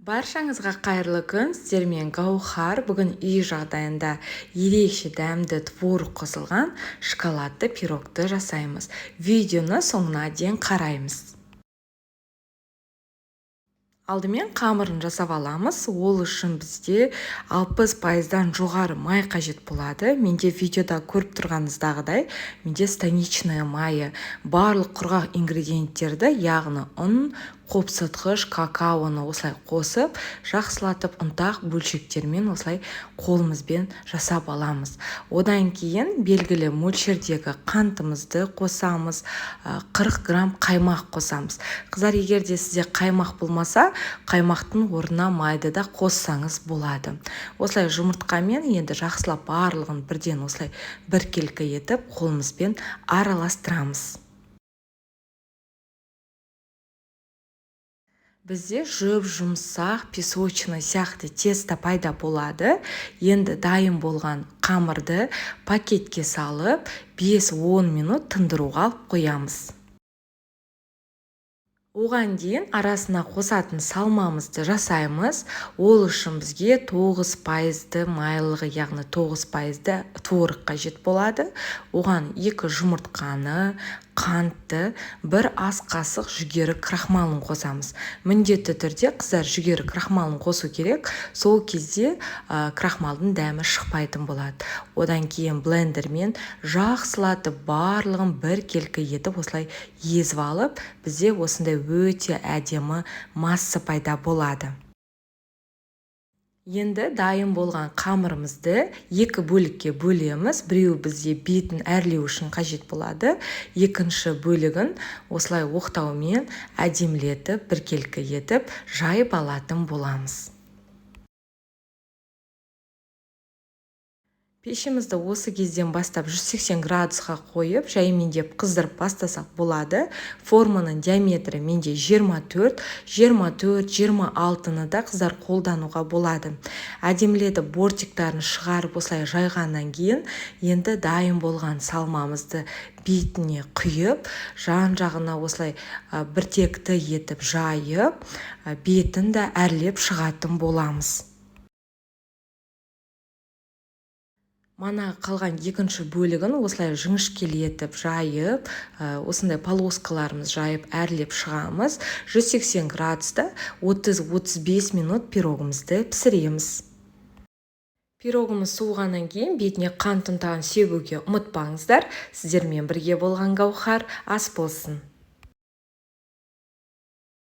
Баршаңызға қайырлы күн, сіздермен Гаухар. Бүгін үй жағдайында ерекше дәмді творог қосылған шоколадты пирогты жасаймыз. Видеоны соңына дейін қараймыз. Алдымен қамырын жасап аламыз. Ол үшін бізде 60%-дан жоғары май қажет болады. Менде видеода көріп тұрғаныңыздағыдай, менде станичная майы. Барлық құрғақ ингредиенттерді, яғни ұн, қопсытқыш, какаоны осылай қосып, жақсылатып ұнтақ бөлшектермен осылай қолымызбен жасап аламыз. Одан кейін белгілі мөлшердегі қантымызды қосамыз, 40 грамм қаймақ қосамыз. Қыздар, егер де сізде қаймақ болмаса, қаймақтың орнына майды да қоссаңыз болады. Осылай жұмыртқамен енді жақсылап барлығын бірден осылай біркелкі етіп қолымызбен араластырамыз. Бізде жұп-жұмсақ песочный сияқты тесто пайда болады. Енді дайын болған қамырды пакетке салып 5-10 минут тындыруға алып қоямыз. Оған дейін арасына қосатын салмамызды жасаймыз. Ол үшін бізге 9% майлығы, яғни 9% творог қажет болады. Оған 2 жұмыртқаны, қантты, 1 ас қасық жүгері крахмалын қосамыз. Міндетті түрде, қыздар, жүгері крахмалын қосу керек. Сол кезде крахмалдың дәмі шықпайтын болады. Одан кейін блендермен жақсылатып барлығын біркелкі етіп осылай езіп алып, бізде осындай өте әдемі масса пайда болады. Енді дайын болған қамырымызды екі бөлікке бөлеміз. Біреуі бізге бетін әрлеу үшін қажет болады. Екінші бөлігін осылай оқтаумен әдемілетіп, біркелкі етіп жайып алатын боламыз. Пешімізді осы кезден бастап 180 градусқа қойып, жаймендеп қыздырып бастасақ болады. Форманың диаметрі менде 24, 24, 26-ны да қыздар қолдануға болады. Әдемілетіп бортиктарын шығарып осылай жайғаннан кейін енді дайын болған салмамызды бетіне құйып, жан-жағына осылай біртекті етіп жайып, бетін де әрлеп шығатын боламыз. Мана қалған екінші бөлігін осылай жіңішкелетіп жайып, осындай полоскаларымыз жайып әрлеп шығамыз. 180 градуста 30-35 минут пирогымызды пісіреміз. Пирогымыз суығаннан кейін бетіне қант ұнтағын себуге ұмытпаңыздар. Сіздермен бірге болған Гаухар, ас болсын.